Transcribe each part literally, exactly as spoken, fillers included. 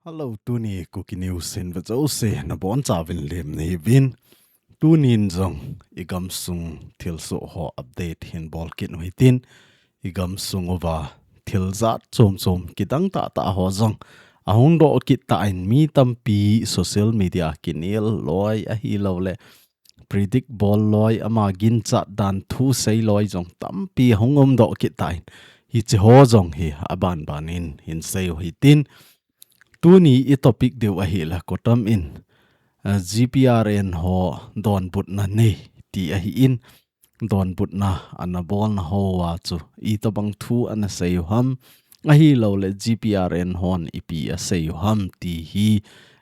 Hello, tuni Kuki News in vejouse nabonchauvin lemna hiuvin. Tunin jong igamsung thilsoh ho update hin bolkit u hitin, igamsung uva thil jat chom chom kidang tahtah ho jong ahung doh kit tan, mi tampi social media kinel loi ahilouleh predict bol loi, ama ginchat dan thu sei loi jong tampi ahung umdoh kit tan, hiche ho jong hi abanbanin hin sei u hitin. Tuni i topic diu ahileh, kotam in, eh, G P R N ho donbutna nei ti ahin, donbutna ana bolna hoa chu itobang thu ana sei u ham, ahilouleh G P R N hon ipi asei u ham ti hi,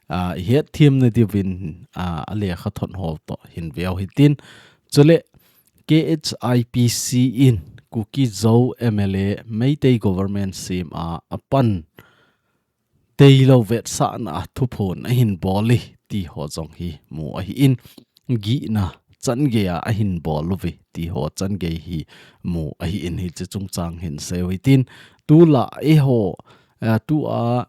ah, ihet themna diuvin, ah, alekhathot ho toh hin veu hitin. Chuleh K H I P C in Kuki Zo M L A Meitei government sem a apan deilou vetsahna a thuphon ahin bol e ti ho jong hi mu ahin, gihna changeiya ahin bol uve ti ho changei hi mu ahin, hiche chungchang hin sei u hitin. Tulai eiho, eh, tua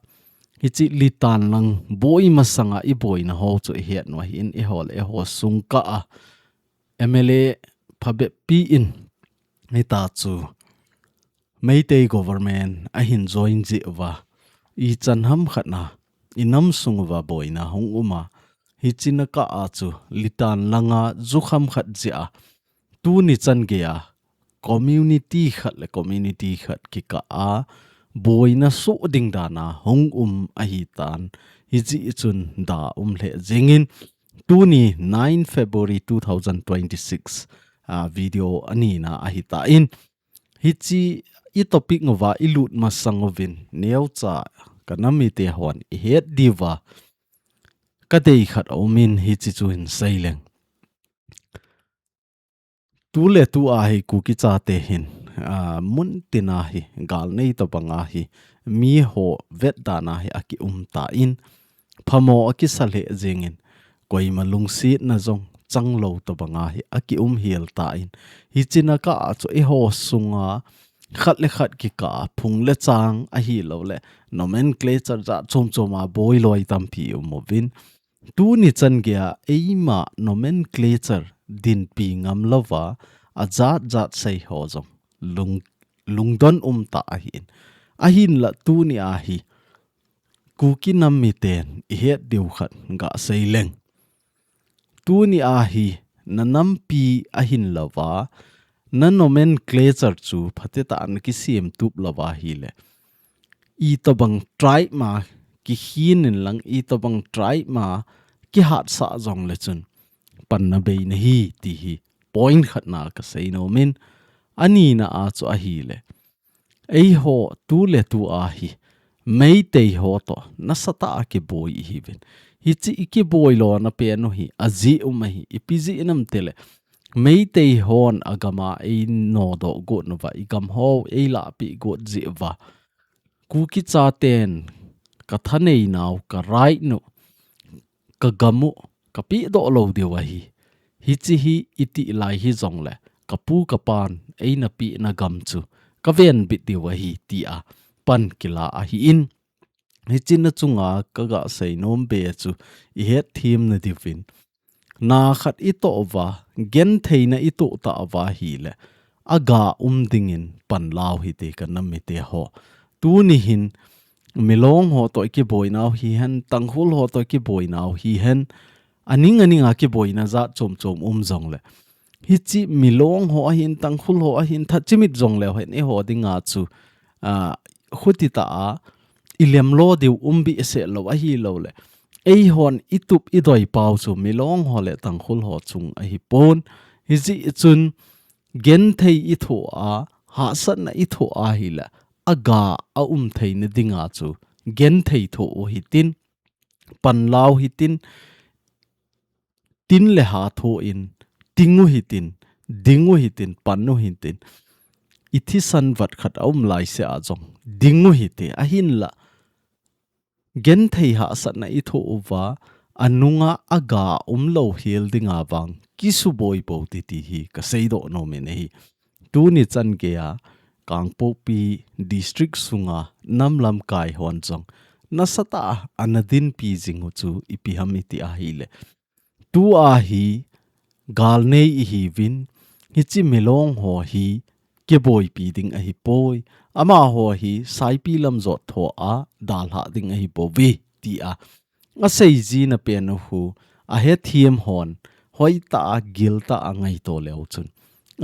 hiche Litan lang boi masanga iboina ho chu ihet u ahin, eiho le eiho sungkah a M L A phabep pi in, hitia chu Meitei government ahin join jeh uva, ichan ham khat a inam sung uva boina hung um a, hiche na kah a chu Litan langa jukham khat jeh a tuni changeiya community khat le community khat kikah a boina soh ding dan a hung um ahitan, hijeh chun da um lheh jengin, tuni nine February two thousand twenty-six, ah, video anina ahitan, hiche i topic uva ilut masang uvin neocha ka nam mite hon ihet diuva kadei khat aumin, hiche chu hin sei leng. Tuletua hi Kuki chate hin, ah, mun tina hi, gal nei tobanga hi, miho vet dan a hi akium tan, phamo akisa lheh jengin, koima lungsetna jong changlou tobanga hi akium hel tan, hiche na kah a chu eiho sunga khat le khat kikah a phung le chang ahilouleh nomenclature jat chom chom a boi loi tampi um uvin, tuni changeiya eima nomenclature dinpi ngam louva ajat jat sei ho jong lung, lungdon um tah ahin. Ahinlah tuni a hi Kuki nam miten ihet diu khat gasei leng. Tuni a hi na nampi ahin louva, na nomenclature chu phatecha na kisem tup louva ahileh, itobang tribe ma kikhin in lang, itobang tribe ma kihatsah jongle chun panna bei nahi ti hi point khatna kasei nomin, anina a chu ahileh, eiho tuletua hi Meitei ho toh nasatah a kiboi ihiuvin. Hiche ikiboi lona pen u hi ajeh um ahi, ipi jeh ham itileh, Meitei hon agam a einodoh got uva, igam ho eilahpeh got jeh uva, Kuki chaten kathaneinau, ka right u, kagam u kapehdoh lou diu ahi. Hiche hi iti lai hijongleh, kapu kapan eina pehna gam chu kavenbit diu ahi, tia pan kila ahin. Hiche na chunga kagasei nom be chu ihet themna diuvin, na khat itoh uva, gentheina itoh tah uva ahileh, aga um dingin panlau hite ka nam mite ho. Tuni hin Milong ho toh ikiboinau hihen, Tangkhul ho toh ikiboinau hihen, aning aning a kiboina jat chom chom um jongleh, hiche Milong ho ahin, Tangkhul ho ahin, that chimit jongleu hen, eiho dinga chu, ah, khuti tah a ilemlo diu um behseh lou ahilouleh, eihon itup idoi pau chu Milong ho le Tangkhul ho chung ahipon. Hijeh chun genthei ithoh a, hahsatna ithoh ahileh, aga aum theina dinga chu genthei thoh u hitin, panlau hitin, tin le ha thoh in, ting u hitin, ding u hitin, pan u hitin, ithisan vat khat aum laisea jong ding u hite, ahinlah genthei hahsatna ithoh uva, anunga aga umlou hel dinga vang kisuboi pou hite ti hi kaseidoh nomin ahi. tuni chan geiya Kangpokpi district sunga nam lamkai hon jong nasatah a ana dinpi jing u chu ipi ham iti ahile, tua hi galnei ihiuvin, hiche milong ho hi kiboipi ding ahipoi, amaho hi Saipi lam jot thoa dalhah ding ahipouve, tia asei jina pen u hi ahethem hon hoitah a giltah a ngaito leu chun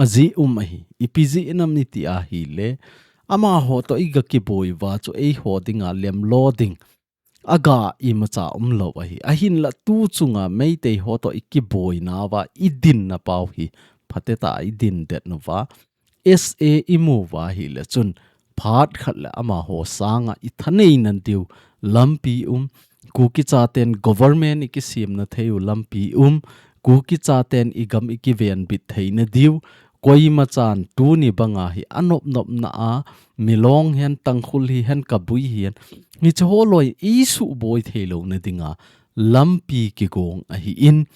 ajeh um ahi. Ipi jeh ham iti ahile, amaho toh iga kiboi uva chu eiho dinga lemlo ding aga imacha umlou ahi. Ahinla tu chunga Meitei ho toh ikiboina uva idinna pau hi phatecha a idin det uva, S A imu uva ahile chun phat khat le amaho sanga ithaneina diu lampi um, Kuki chaten government ikisemna thei u lampi um, Kuki chaten igam ikivenbit theina diu, koima chan tuni banga hi anopnopna a, milong hihen, Tangkhul hihen, Kabui hihen, hiche ho loi isuhboi theilouna dinga lampi kigong ahin,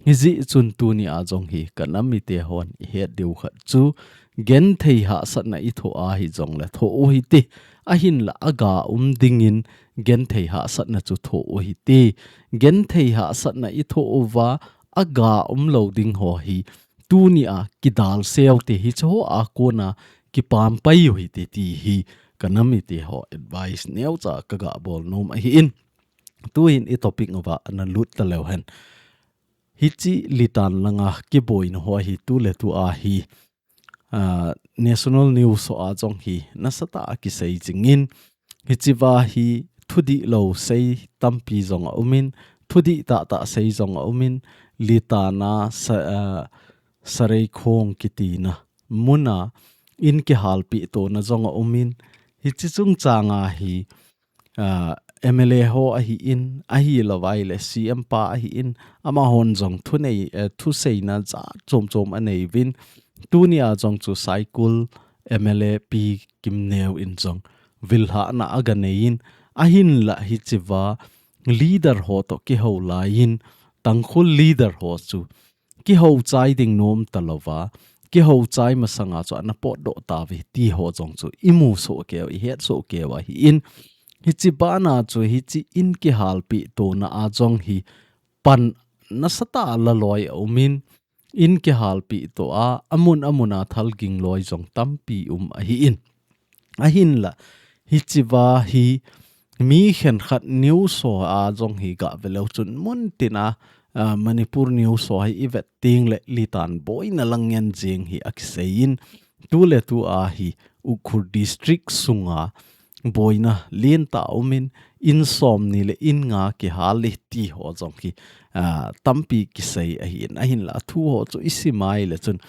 hijeh chun tuni a jong hi kanam mite hon ihet diu khat chu, genthei hahsatna ithoh ahijongle thoh u hite, ahinla aga um dingin genthei hahsatna chu thoh u hite. Genthei hahsatna ithoh uva aga umlou ding ho hi tuni a kidalse u hite, hiche ho a kona kipampai u hite ti hi kanam mite ho advice neocha kaga bol nom ahin. Tuin itopic uva ana lut taleu hen. Hiche Litan langa kiboina ho hi tuletu a hi, ah, national news ho a jong hi nasatah a kisei jingin, hichea hi thudihlou sei tampi jong aumin, thudih tahtah sei jong aumin, Litan a sa-, ah, Sareikhong kitina muna in kihalpeh tona jong aumin, hiche chungchanga hi, ah, M L A ho ahin, ahilouva ahile C M pa ahin, amahon jong thunei, eh, thuseina jat chomchom aneiuvin, tuni a jong chu Saikul M L A Pi Kimneo in jong vilhahna aga neiyin, ahinla hichea leader ho toh kihou laiyin, Tangkhul leader ho chu kihou chai ding nom talouva, kihou chai masanga chu ana potdoh tauve ti ho jong chu imu soh keiu, ihet soh keiu ahin, hiche bana chu hiche in kihalpeh tona a jong hi pan nasatah a laloi aumin, in kihalpeh toh a, amun amun a thalging loi jong tampi um ahin. Ahinla, hichea hi mi khenkhat news ho a jong hi gave leu chun muntina, ah, Manipur news ho hi ivet tengle Litan boina lang ngen jeng hi akiseiyin, tuletu a hi Ukhrul district sunga boina lentah aumin, in somni le in nga kihal e ti ho jong hi, ah, tampi kisei ahin, ahinla athu ho chu isim a ahile chun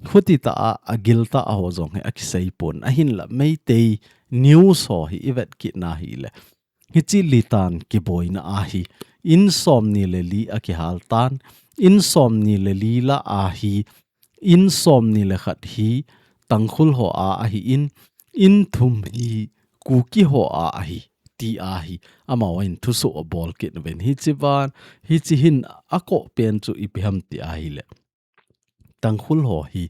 khutitah a, agiltah a ho jong hi akisei pon, ahinla Meitei news ho hi ivet kit na ahile, hiche Litan kiboina a hi in somni le li akihal tan, in somni le li lah a hi in somni le khat hi Tangkhul ho a ahin, in thum hi Kuki ho a ahi, ti a hi amahon thusoh abol kit uvin, hichea, hiche hin akoh pen chu ipi ham ti ahile, Tangkhul ho hi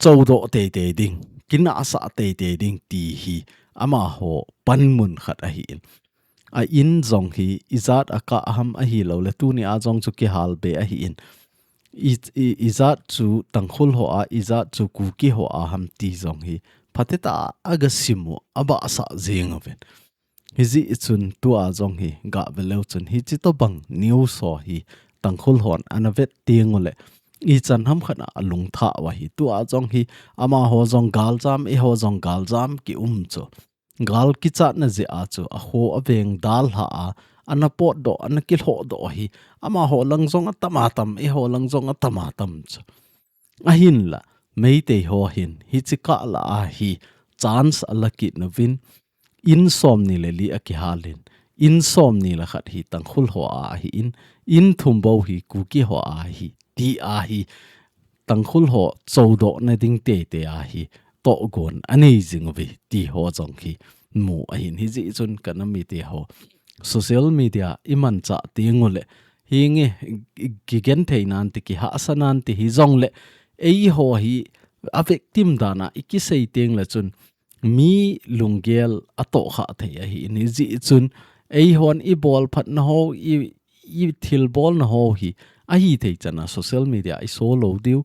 choudoh teitei ding, kinahsah teitei ding ti hi amaho panmun khat ahin. A in jong hi ijat a kah ham ahilouleh tuni a jong chu kihal be ahin. I, i, ijat chu Tangkhul ho a, ijat chu Kuki ho a ham ti jong hi phatecha a aga sim u abahsah jeng uvin. Hijeh chun tua jong hi gave leu chun hiche tobang news ho hi Tangkhul hon ana vet tenguleh ichan ham khat a alungthah u ahi. Tua jong hi amaho jong galjam, eiho jong galjam kium chu. Gal kichatna jeh a chu akho aveng dalha a, ana potdoh, ana kilhohdoh hi amaho lang jong atam atam, eiho lang jong atam atam chu. Ahinla, Meitei ho hin hiche kah lah a hi chance ala kit nauvin, in somni le li akihalin, in somni le khat hi Tangkhul ho a ahin, in thum bou hi Kuki ho a ahi, ti a hi Tangkhul ho choudoh na ding teitei a hi tohgon anei jing uve ti ho jong hi mu ahin. Hijeh chun kanam mite ho, social media imanchah tenguleh hinge, kigenthei nante, kihahsa nante hijongleh eiho hi a victim dan a i kisei teng le chun mi lunggel a tohkhah thei ahi in, hijeh chun eihon i bolphatna ho, i, i thilbolna ho hi ahi thei chan a social media i so lou diu,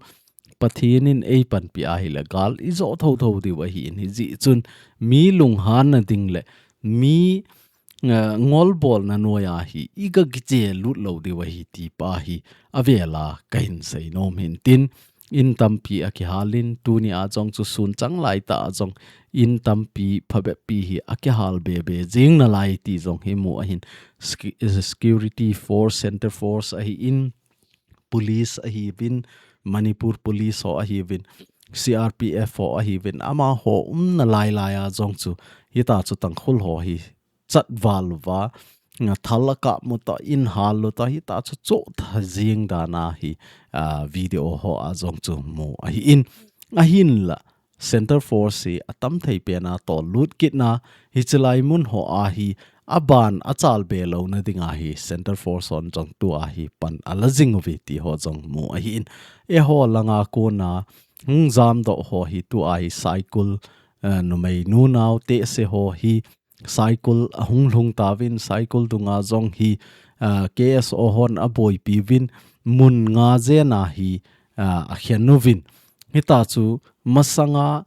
Pathen in ei panpi ahile gal i jo thotho diu ahi in, hijeh chun mi lunghanna ding le mi, eh, ngolbolna noiya hi i ga kiche lut lou diu ahi ti pa hi a vela ka hin sei nom hin tin, in tampi a kihal in, tuni a jong chu sun chang lai ta a jong in tampi phabep pi hi a kihal be be jing nalai ti jong hi mu ahin, sec-, security force, center force ahi in, police ahi vin, Manipur police ho ahi vin, C R P F ho ahi vin, amaho umna lai lai a jong chu hita chu Tangkhul ho hi chat val uva, nga thal a kap mu ta, in hal lu ta, hita chu cho tha jing dan a hi, ah, video ho a jong chu mu ahi in. Ahin la, center force hi a tam thei pen a tol lut kit na, hichi lai mun ho a hi a ban a chal be lou na ding a hi center force hon jong tu a hi pan a la jing uve ti ho jong mu ahi in. Eiho langa kona hung jam doh ho hi tu a hi Saikul, eh, numei nu nau te se ho hi Saikul a hung lhung ta vin, Saikul dunga jong hi, ah, K S O hon a boipi vin, mun nga jen a hi, ah, a khen u vin. Hita chu masanga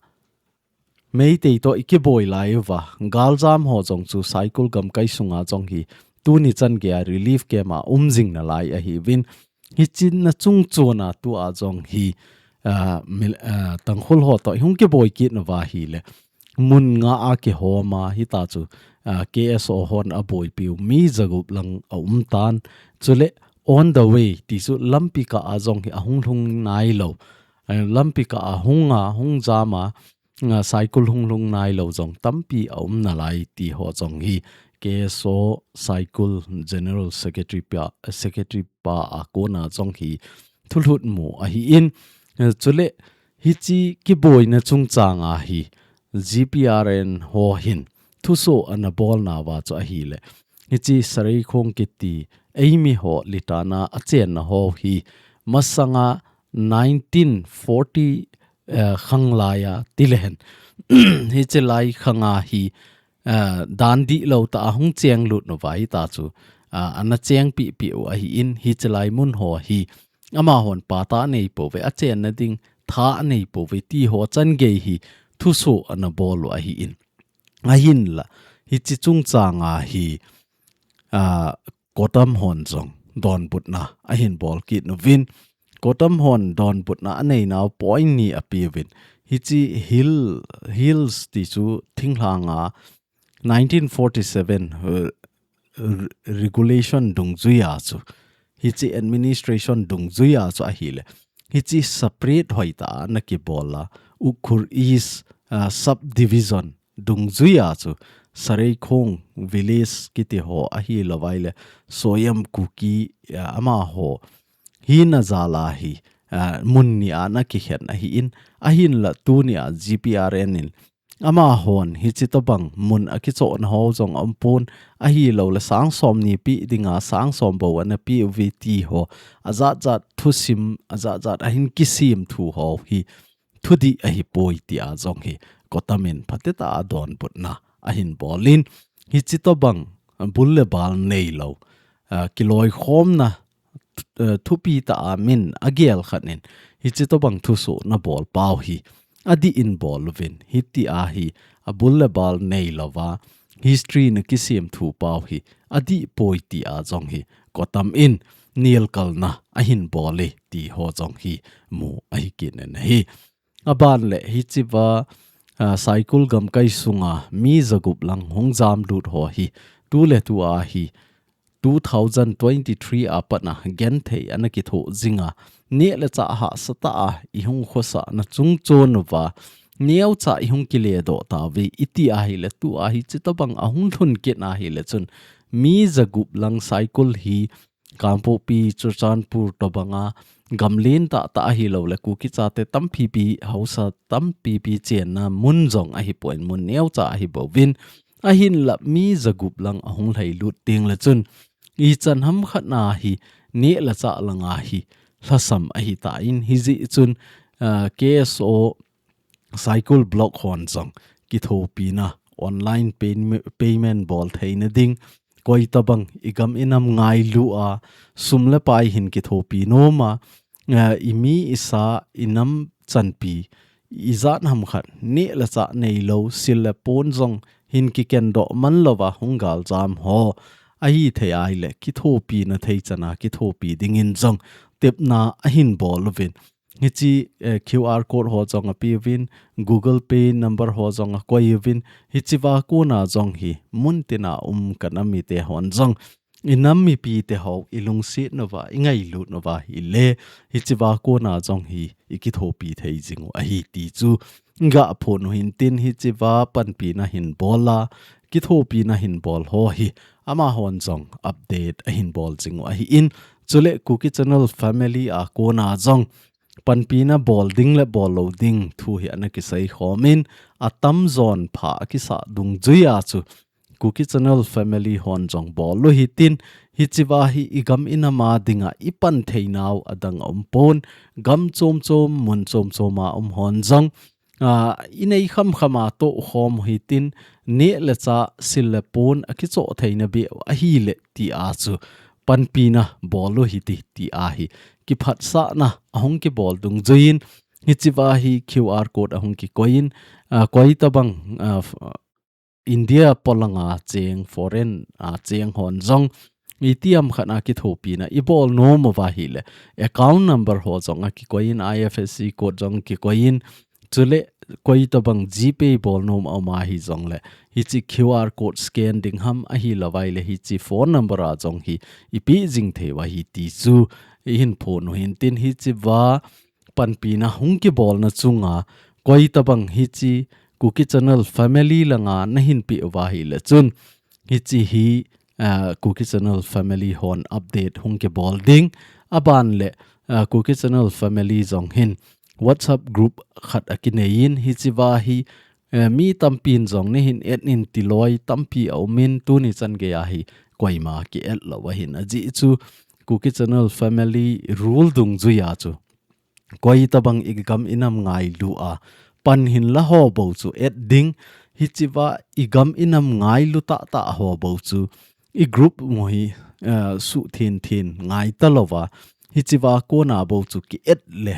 Meitei to i kiboi lai uva, galjam ho jong chu Saikul gamkai sunga jong hi, tuni chan gei a relief camp a um jing nalai ahi vin. Hichi na chung chon a tu a jong hi, ah, mil-, ah, Tangkhul ho to i hung kiboi kit na uva hi le. Mun nga a kihom a, hita chu, ah, K S O hon a boipi u mi jagup lang a um tan. Chule on the way ti chu lampi kah a jong hi a hung lhung nai lou. Ah, lampi kah a hung a, hung jam a, ah, Saikul hung lhung nai lou jong tampi a um nalai ti ho jong hi K S O Saikul General Secretary pa, Secretary pa a kona jong hi thulhut mu ahi in, eh, chule hichi kiboina chungchang a hi G P R N ho hin thuso ana bol na uva chu ahi le. Hichi Sareikhong kiti eimi ho litana a chenna ho hi masanga nineteen forty, eh, khang lai a ti le hen. Hichi lai khang a hi, eh, dan dih lou ta a hung cheng lut na uva hita chu, ah, ana cheng pi pi u ahi in, hichi lai mun ho hi amahon pa ta nei po ve, a chenna ding tha a nei po ve ti ho chan gei hi thuso ana bol u ahi in. Ahin la, hichi chungchang a hi, ah, Kotam hon jong donbutna ahin bol kit nu vin. Kotam hon donbutna a nei nau point ni a pe vin. Hichi hill, hills ti chu thinglhang a nineteen forty-seven, uh, re-, regulation dungjui a chu. Hichi administration dungjui a chu ahi le. Hichi separate hoi ta na kibol a. Ukhrul East, uh, subdivision dungjui a chu Sareikhong village kiti ho ahi lou vai le Soyam Kuki, ah, amaho hina jal a hi, ah, mun ni a na kikhen ahi in, ahin la tuni a G P R N in amahon hichi tobang mun a kichohna ho jong a um pon ahi lou le sang som ni pi dinga sang som bou ana pe u ve ti ho a jat jat thusim a jat jat ahin kisem thu ho hi thudih ahi poi ti a jong hi Kotam in phatah a donbutna ahin bol in, hichi tobang bul le bal nei lou, ah, kiloikhomna, ah, thupi ta a min a gel khat in hichi tobang thuso na bol pau hi adih in bol u vin, hiti a hi a bul le bal nei lou va history na kisem thu pau hi adih poi ti a jong hi Kotam in nelkalna ahin bol e ti ho jong hi mu ahi kit in ahi. Aban le hichi va, ah, Saikul gamkai sunga mi jagup lang hung jam lut ho hi tu le tu a hi two thousand twenty-three a pat na genthei ana kithoh jing a, neh le chah hahsa ta a i hung khosah na chung chon uva neocha i hung kile doh ta ve i ti ahi le tu a hichi tobang a hung lhun kit na hi le chun mi jagup lang Saikul hi Kangpokpi, Churachandpur tobang a gamlen tah tah ahi lou le Kuki chate tampi pi, haosa tampi pi chenna mun jong ahi poi in mun neocha ahi bou vin. Ahin la mi jagup lang a hung lhai lut teng le chun ichan ham khat na hi neh le chah lang a hi lhasam ahi ta in hijeh chun, ah, K S O Saikul block hon jong kithopina online payme- payment bol theina ding, koi tabang i gam i nam ngailu a sum le pai hin kithopi nom a, eh, i mi i sa i nam chanpi i jat ham khat neh le chah nei lo, sil le pon jong hin kiken doh man lova hung gal jam ho ahi thei ahile kithopina thei chana kithopi dingin jong tepna ahin bol uvin. Hichi, eh, Q R code ho jong ape uvin, Google Pay number ho jong akoi uvin, hichiva kona jong hi mun tina um ka nam mite hon jong i nam mipi te ho i lungset nova, i ngailut nova hile, hichiva kona jong hi i kithopi thei jing u ahi ti chu ga phon u hin tin, hichiva panpina hin bol a, kithopina hin bol ho hi amahon jong update ahin bol jing u ahi in. Chule Kuki Channel family a kona jong panpina bol ding le bol lo ding thu hi ana kisei khom in, atam jon pha akisa dungjui a chu Kuki Channel family hon jong bol u hitin, hichiva hi i gam i nam a dinga i pan theinau adang a um pon, gam chom chom, mun chom chom a um hon jong, ah, i nei kham kham a toh khom u hitin, neh le chah, sil le pon akichoh theina beh u ahile ti a chu panpina bol u hiti ti ahi. Kiphatsahna ahung kibol dungjuiyin, hichiva hi Q R code ahung kikoi in, ah, koi tabang, ah, f- India polanga cheng, foreign a cheng hon jong, itiham khat a kithopina i bol nom uva hile, account number ho jong akikoi in, I F S C code jong kikoi in, chule koi tabang GPay bol nom a um ahi jongle, hichi Q R code scan ding ham, ahilouva ahile hichi phone number a jong hi i pe jing thei u ahi ti chu i hin phon u hin tin, hichiva panpina hung kibolna chunga koi tabang hichi Kuki Channel family langa na hin pe uva hile chun, hichi hi, ah, Kuki Channel family hon update hung kibol ding. Aban le, ah, Kuki Channel family jong hin WhatsApp group khat akinei in, hichiva hi, eh, mi tampin jong nei hin add in ti loi tampi a um in, tuni chan gei a hi koima ki add lou ahin, ajeh chu Kuki Channel family rule dungjuia chu koi tabang i gam i nam ngailu a pan hin la ho bou chu add ding, hichiva i gam i nam ngailu tahtah ho bou chu i group mo hi, eh, suh thin thin ngai talouva, hichiva kona bou chu ki add le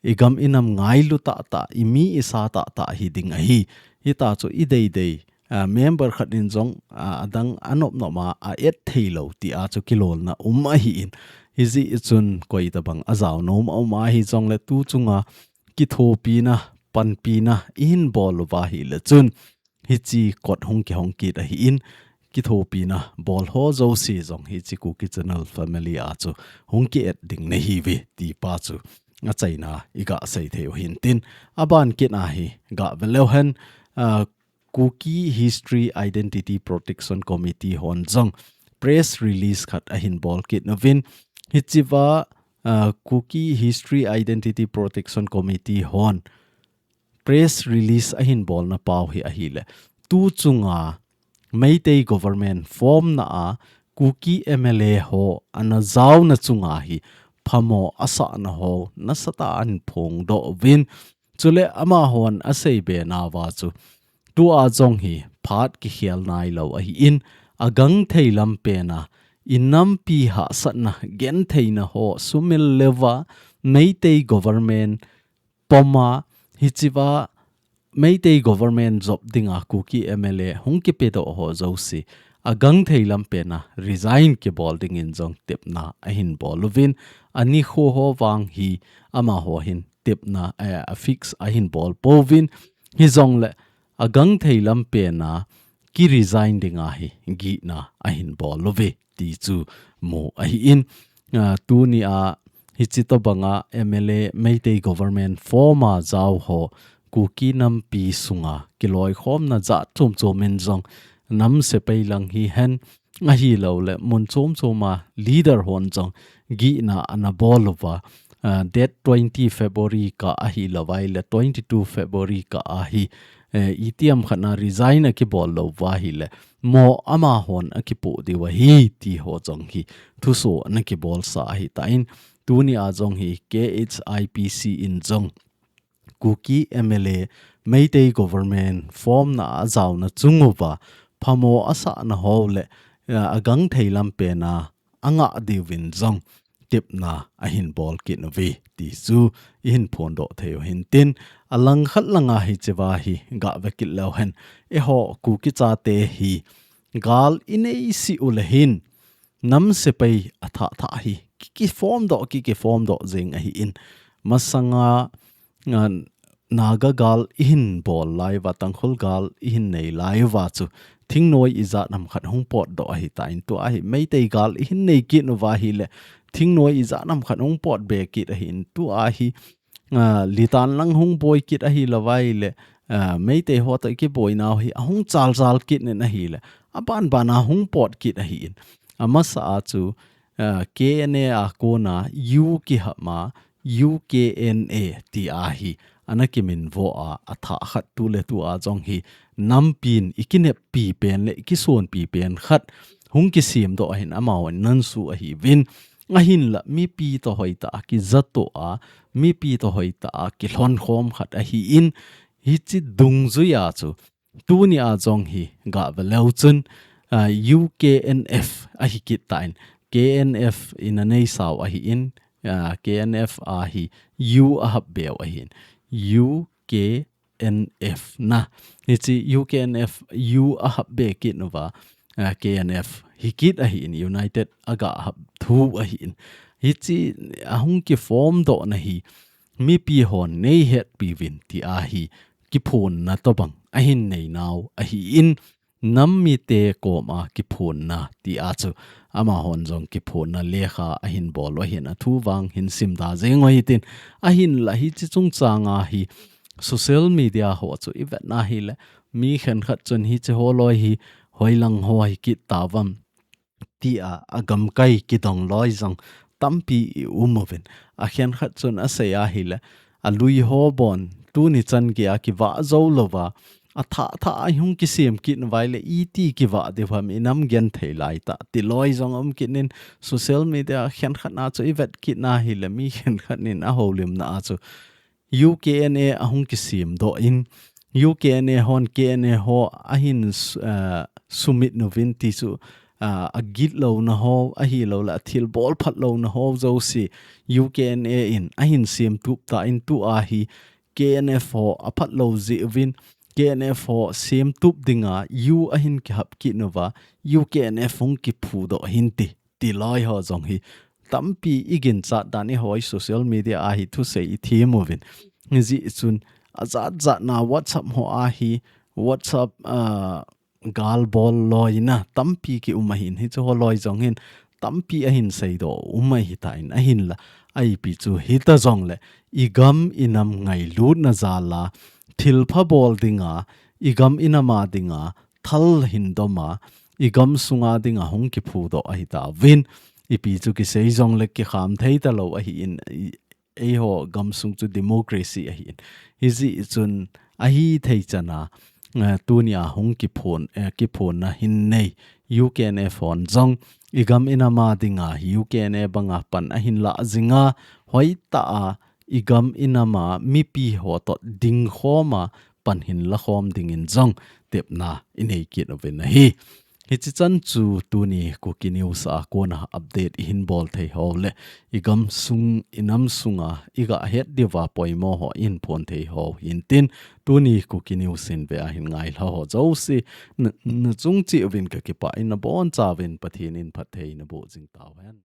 i gam i nam ngailu tahtah, i mi i sa tahtah hi ding ahi. Hita chu i deidei, ah, member khat in jong, ah, adang anop nop a, a add thei lou ti a chu kilolna um ahi in. Hijeh chun koi tabang a jao nom a um ahi jongle tu chunga kithopina, panpina i hin bol uva hile chun, hichi kot hung kihong kit ahi in, kithopina bol ho jouse jong hichi Kuki Channel family a chu hung ki add ding nahi uve ti pa chu achaina i ga sei thei u hin tin, aban kit a hi ga ve leu hen, ah, Kuki History Identity Protection Committee hon jong press release khat ahin bol kit nauvin, hichiva, ah, Kuki History Identity Protection Committee hon press release ahin bolna pau hi ahile, tu chunga Meitei government form na a Kuki M L A ho ana jaona chunga hi phamo asahna ho nasatah a ahin phongdoh uvin, chule amahon asei be nauva chu, tua jong hi phat kikhel nailou ahi in, agangthei lam pen a i nampi hahsatna gentheina ho sumil leuva Meitei government pom a, hichiva Meitei government jop dinga Kuki M L A hung kipedoh ho jouse, agangthei lam pen a resign kibol dingin jong tepna ahin bol uvin, anikho ho vang hi amaho hin tepna, eh, a fix ahin bol pouvin, hijongle agangthei lam pen a ki resign dinga hi gihna ahin bol uve ti chu mu ahi in, ah, tuni a hichi tobanga M L A Meitei government form a jao ho Kuki nampi sunga kiloikhomna jat chom chom in jong nam sepai lang hihen, ahilouleh mun chom chom a leader hon jong gihna ana bol uva, ah, date twenty February kah ahilouva ahile twenty-two February kah a hi, eh, itiham khat na resign akibol lou uva ahile, mo amahon akipoh diu ahi ti ho jong hi thuso ana kibolsa ahitan, tuni a jong hi K H I P C in jong Kuki M L A Meitei government formna a jaona chung uva phamo asahna ho le, eh, agangthei lam pena angah diuvin jong tepna ahin bol kit uve ti chu ihin phondoh thei u hintin, alangkhat langa hiche va hi gah ve kit leu hen, eiho Kuki chate hi gal inei sih u le hin, nam sepai athah thah hi ki, kiform doh, ki, kiform doh jeng ahin. Masanga, ah, Naga gal ihin bol lai uva, Tangkhul gal ihin nei lai uva chu, thingnoi ijat ham khat hung potdoh ahitan, tua hi Meitei gal ihin nei kit uva ahile, thingnoi ijat ham khat hung pot be kit ahin, tua hi, ah, litan lang hung boi kit ahi lou va ahile, ah, Meitei ho toh kiboinau hi ahung chalchal kit in ahile, aban bana hung pot kit ahin. Amasa a chu, ah, K N A a kona U kihap ma, U K N A ti ahi, ana kiminvo a, athah khat tu le tu a jong hi, nampin ikineppi pen le ikisonpi pen khat hung kisemdoh ahin, amahon anansu ahiuvin. Ahinla mipi toh hoitah a kijatoh a, mipi toh hoitah a kilhonkhom khat ahin, hiche dungjuia chu, tuni a jong hi gah ve leu chun, ah, U K N F ahi kit tan, K N F in anei sau ahin, ah, K N F a hi U ahap beu ahin, U K N F na. Hiche U K N F, U ahap be kit uva, ah, K N F hi kit ahin, United agah hap thu ahin. Hiche ahung kiform dohna hi mipi hon neihetpi uvin ti ahi, kiphonna tobang ahin neinau ahin, nam mite koma kiphonna ti a chu, amahon jong kiphonna lekha ahin bol u ahin, athu vang hin simda jeng u hitin, ahinla hiche chungchanga hi social media ho chu ivetna hile, mi khenkhat chun hiche ho loi hi hoilang ho hi kit tauvam tia agamkai kidong loi jong tampi ium uvin. Akhenkhat chun asei ahile, alui ho bon tuni chan geiya kivah jou louva, athah thah a hung kisem kit uva ahile, iti kivah diu ham, inam genthei laitah ti loi jong um kit in, social media khenkhat na chu ivet kit na hile, mi khenkhat in ahoulimna a chu U K N A ahung kisemdoh in, U K N A hon K N A ho ahin su-, ah, sumit uvin ti chu, ah, agitlouna ho, ahilouleh athilbol phatlouna ho jouse, U K N A in ahin semtup tan, tua hi K N F ho aphatlou jeh uvin, K N F ho semtup dinga U ahin kihap kit uva, U K N F hung kiphudoh hinte ti loi ho jong hi tampi iginchat dan, eihoi social media a hi thusei ithem uvin. Hijeh chun ajat jat na WhatsApp ho a hi, WhatsApp, ah, galbol loina tampi kium ahin, hiche ho loi jong hin tampi ahin seidoh um ahitan, ahinla, ipi chu hita jongle, igam inam ngailutna jal a, thilpha bol dinga, igam inam a dinga, thal hin dom a, igam sunga dinga hung kiphudoh ahitauvin, ipi chu kisei jongle kikham thei talou ahin, i, eiho gamsung chu democracy ahin. Hijeh chun ahithei chana, eh, tunia hung kiphon, eh, kiphonna hin nei, U K N F hon jong, igam inam a dinga hi U K N A banga pan ahin lah jinga, hoitah a, igam inam a mipi ho toh dingkhom a, pan hin lakhom dingin jong tepna inei kit uvin ahi. Hiche chan chu tuni Kuki News a kona update ihin bol thei ho le, igam sung, inam sunga, igah het diuva poimo ho ihin phon thei ho hintin, tuni Kuki News in ve ahin ngailha ho jouse, na, nachung cheh uvin kakipah in, nabonchauvin Pathen in phatthei naboh jing tauhen.